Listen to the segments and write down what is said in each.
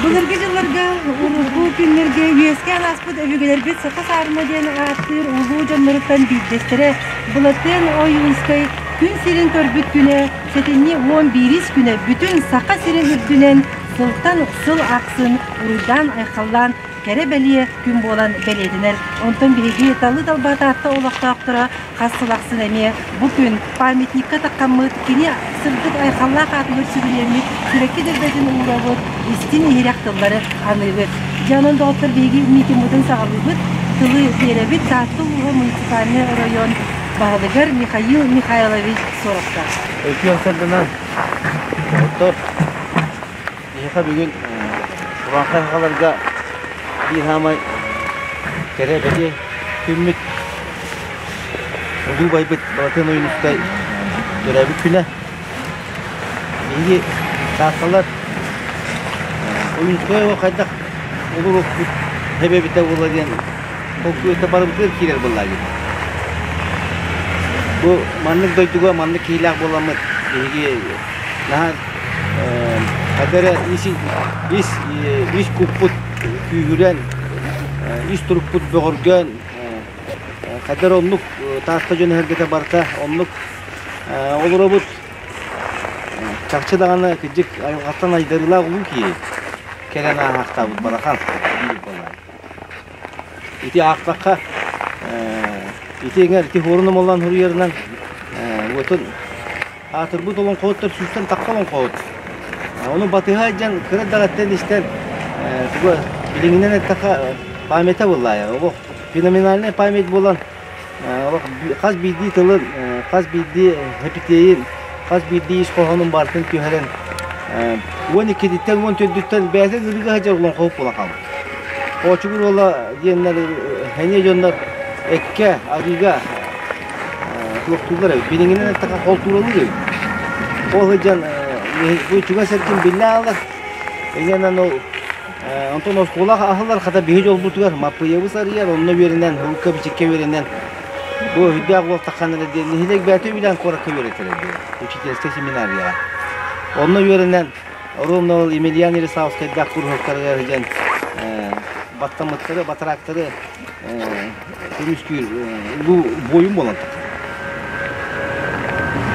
Былыргы дьылларга урукку күннэргэ үөскээн ааспыт өбүгэлэрбит Саха Саарына диэн ааттыыр улуу дьонноруттан биирдэстэрэ Былатыан Ойуунскай күн сирин көрбүт күнэ сэтинньи 11-ис күнэ бүтүн Саха сирин үрдүнэн сылтан сыл ахсын уруйдаан-айхаллаан кэрэ-бэлиэ күн буолан бэлиэтэнэр. Онтон биһиги Талыы Талба Таатта олохтоохторо хас сыл ахсын эмиэ бу күн памятникка таххаммыт, кини сырдык айхаллаах аатыгар сүгүрүйэммит, сибэкки дөрбөтүн уурабыт, истиҥ иһирэх тыллары аныыбыт. Дьэ онон доҕоттор биһиги митингмытын саҕалыыбыт, тылы биэрэбит Таатта улууһа муниципальнай оройуон баһылыгар Михаил Михайлович Соровка. Өтүөн сырдынан, доҕоттор, Биһиэхэ бүгүн урааҥхай сахаларга биир саамай кэрэ бэлиэ күммүт Улуу убайбыт Балатын Ойуунускай төрөөбүт күнэ. Биһиги саахалар Ойуунускай оҕо хайдах олоруохпут эбэбитэ буолла диэн толкуйга барыбытыгар киирэр буолла дии. Бу маннык дойдуга маннык киһилээх буоламмыт биһиги наһаа Хата эрэ ис ис куппут күүһүрэн, ис турукпут бөҕөргөөн, хата эрэ оннук Таатта дьон эһэргэтэ барыта оннук олоробут. Чахчы даҕаны кырдьык айылҕаттан айдарыылаах улуу киһи кэлэн ааһаахтаабыт барахан диир буоллаҕа. Ити аахтахха ити эҥэр ити хуорун омоллоон суруйарынан уотун Аатырбыт олоҥхоһуттар сүүстэн тахса олоҥхоһут. Ону батыһа дьон кыра эрдэҕиттэн истэн тугу билиҥҥинэн эттэххэ памята буоллаайа. Олох феноменальная память буолан олох хас биирдии тылын, хас биирдии эпитиэйин, хас биирдии ис хоһоонун барытын түһэрэн 12-диттэн 14-дүттэн бэйэтэ ырыга сылдьар олоҥхоһут буолан хаалбыт. Оочугур уола диэннэр эниэ дьоннор эккэ, арыыга туохтууллар эбит. Билиҥҥинэн эттэххэ холтууралыыр эбит. Ол сылдьан бу чугас эргин биллэ аалар. Инньэнэн ол онтон оскуола аһыллар хата биһи дьолбутугар Маппыйабыс арыйар, онно үөрэнэн, урукка-бичиккэ үөрэнэн бу үрдээх уол таххан эрэ диэн нэһилиэк бэйэтэ үбүлээн куоракка үөрэтэр диэн учительскай семинарияҕа. Онно үөрэнэн ровно ол Емельян Ярославскайдаах куруһуоктарыгар сылдьан баттаммыттары, батараактары көмүскүүр улуу буойун буолан тахсар.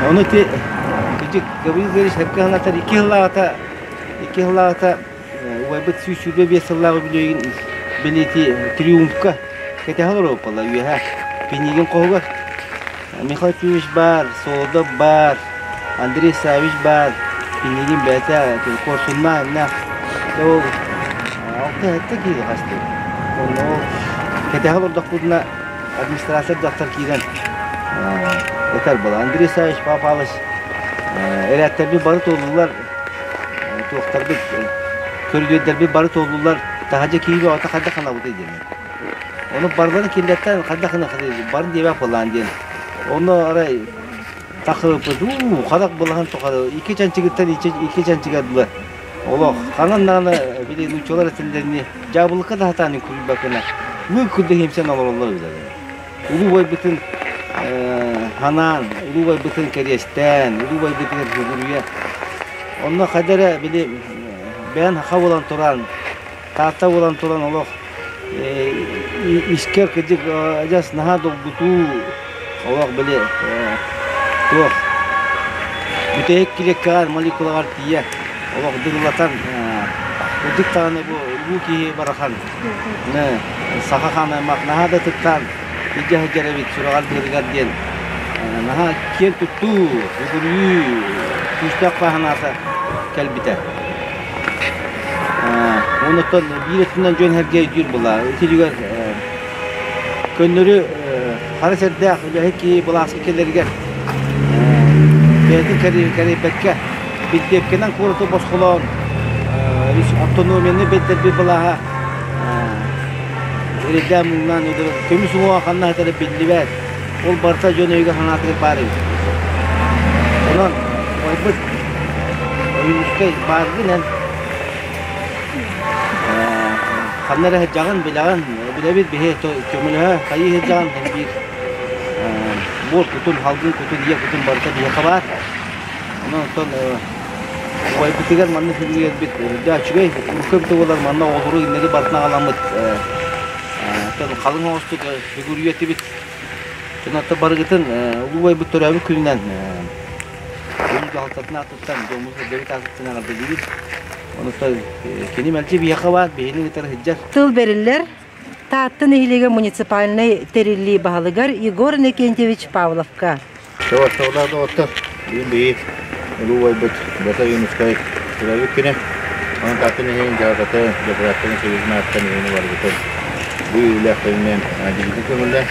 Ону ити кырдьык Гаврил Гаврилович сөпкө санатар 2 сыллааҕыта убайбыт 125 сыллааҕы үбүлүөйүн бэлиэтии триумфка кэтэһэ олоробуппалла үөһэ Пинигин хоһугар Михаил Ефимович баар, Солодов баар, Андрей Савич баар, Пинигин бэйэтэ Куорсуннаах ол алта-сэттэ киһи хастыы. Онно ол кэтэһэ олордохпутуна администрация дьахтар киирэн этэр буолар. Андрей Савич Павлович эрээттэрбит бары туоллулар, туохтарбыт, көрүдүөрдэрбит бары туоллулар, таһырдьа киһи бөҕөтө хайдах ханабытый диэн. Ону барыларын киллэртэн хайдах гына барын диэбэх буоллаан диэн. Онно арай тахсыбыппыт уу харах былаһын тухары икки чанчыгыттан икки чанчыгар дылы олох ханан даҕаны били нууччалар этэллэринии дьаабылыка да сатаан үҥкүрүйбэккэнэ лыык курдук иһимсэн олороллор эбит улуу убайбытын ханаан улуу убайбытын кэриэстээн улуу убайбытыгар сүгүрүйэ онно хайда эрэ били бэйэн саха буолан туран Таатта буолан туран олох искэр кырдьык адьас наһаа долгутуу олох били туох бүтэһик килиэккэҕэр молекулаҕар тиийэ олох дырылатан кырдьык даҕаны бу улуу киһи барахан саха хаан аймах наһаа да ытыктаан илдьэ сылдьар эбит сүрэҕэр быарыгар диэн наһаа киэн туттуу бүгүрүйүү күүстээх бааһынаата кэлбитэ. Онуттан биир өттүнэн дьон сэргэ өйдүүр буолла. Итилигэр көннөрү хара сэрдээх үлэһит киһи былааска кэлэригэр бэйэтин кэрэйбэккэ бинтиэпкэнэн куораты босхолоон автономияны бэрдэрбит былааһа эрэйдээн муҥнаан көмүс уҥуоҕа ханна сытара биллибэт. Ол барыта дьон өйүгэр-санаатыгар баар эбит. Онон убайбыт Ойуунускай бааргын эн ханна эрэ сылдьаҕын билэҕин, билэбит биһи көмөлөһө хайыы сылдьаҕын эн биир буор кутун, халгын кутун, ийэ кутун барыта биһиэхэ баар. Онон оттон Убайбытыгар манна сүгүрүйэрбит дьэ үчүгэй урукку эбитэ буолар манна оҕолору иннэри барытын аҕаламмыт халыҥ оҥостук сүгүрүйүө этибит. Дьоннортон барыгытын улуу убайбыт төрөөбүт күнүнэн улуу дьаһалтатын аатыттан, дьоммут сэргэбит аатыттан эҕэрдэлиибит. Онуттан кини мэлдьи биһиэхэ баар, биһини кытары сылдьар. Тыл бэриллэр Таатта нэһилиэгэ муниципальнай тэриллии баһылыгар Егор Иннокентьевич Павловка. Савастаулаах доҕоттор, бүгүн биһи улуу убайбыт Бата Юнускай төрөөбүт күнэ. Онон Таатта нэһилиэгин дьаһалтата дьокутааттарын союзун ааттан эһини барыбытын бу үөрүүлээх күнүнэн дьигитин көҥүллээн.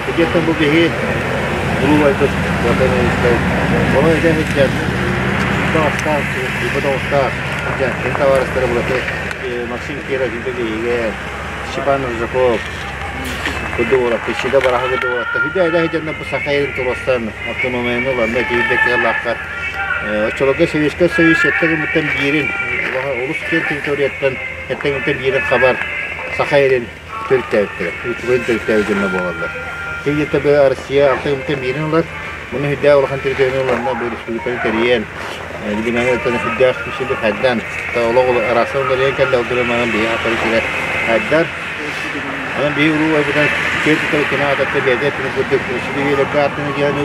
Итиэттэн бу биһи улуу убайбыт Бата Юнускай олох этэн сылдьан тоҕустаах, тоҕустаах сылдьан кини табаарыстара Булаты Максим Киров биһигэ Степан Рыжаков курдук уолатта, Иччитэ Бараха курдук уолатта. Хүдэ айда дьонно бу саха ерин туруорсан автономияны ыланна тиийдэ кыаллаахха оччолорго Советскай Союз сэттэ гыммыттан биирин олус киэҥ территорияттан сэттэ гыммыттан биирин хабар саха ерин төрүттээбиттэрэ. Үчүгэйин төрүттээбит дьонно буолаллар. Тиийдэ бу Россия алта гыммыттан биирин ылар. Муну хүдэ улахан территорияны ыланна бу республиканы тэрийэн билимэҥи хүддээх үсүлү хайдан олох арааса уларыйан кэллэ ол манан биһи хатары сирэ хайдар. Онон биһи уруу айбытан киэр тутар кини аататта бэйэтэ эппитин курдук өссө биэлэргэ ааттана диэн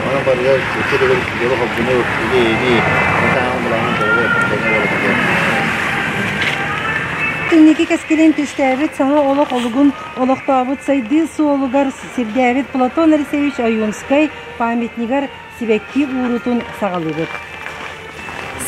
Онон барыгар өссө төгүл дьолу холбуну или сатаан булаҥын дьолу тэҥэ буолар. Инники кэскилин түстээбит саҥа олох олугун олохтообут сайдыы суолугар сирдээбит Платон Алексеевич Ойуунскай памятнигар сибэкки уурутун саҕалыыбыт.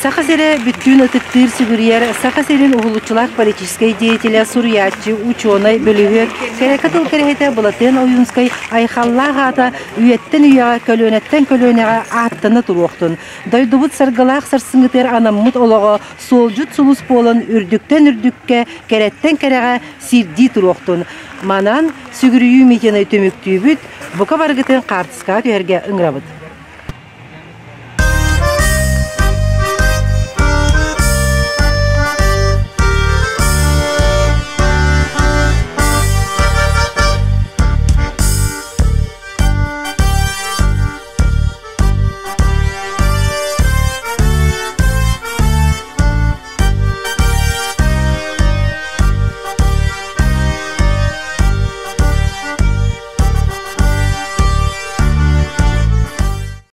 Саха сирэ бүттүүн ытыктыыр сүгүрүйэр Саха сирин уһулуччулаах политическай деятелэ, суруйааччы, учуонай, бөлүһүөк, кэрэкэ тыл кэрэһитэ Былатыан Ойуунскай айхаллаах аата үйэттэн үйэҕэ, көлүөнэттэн көлүөнэҕэ ааттана туруохтун. Дойдубут саргылаах сарсыҥҥытыгар анаммыт олоҕо суолдьут сулус буолан үрдүктэн үрдүккэ, кэрэттэн кэрэҕэ сирдии туруохтун. Манан сүгүрүйүү митинэ түмүктүүбүт, бука барыгытын хаартыскаҕа түһэргэ ыҥырабыт.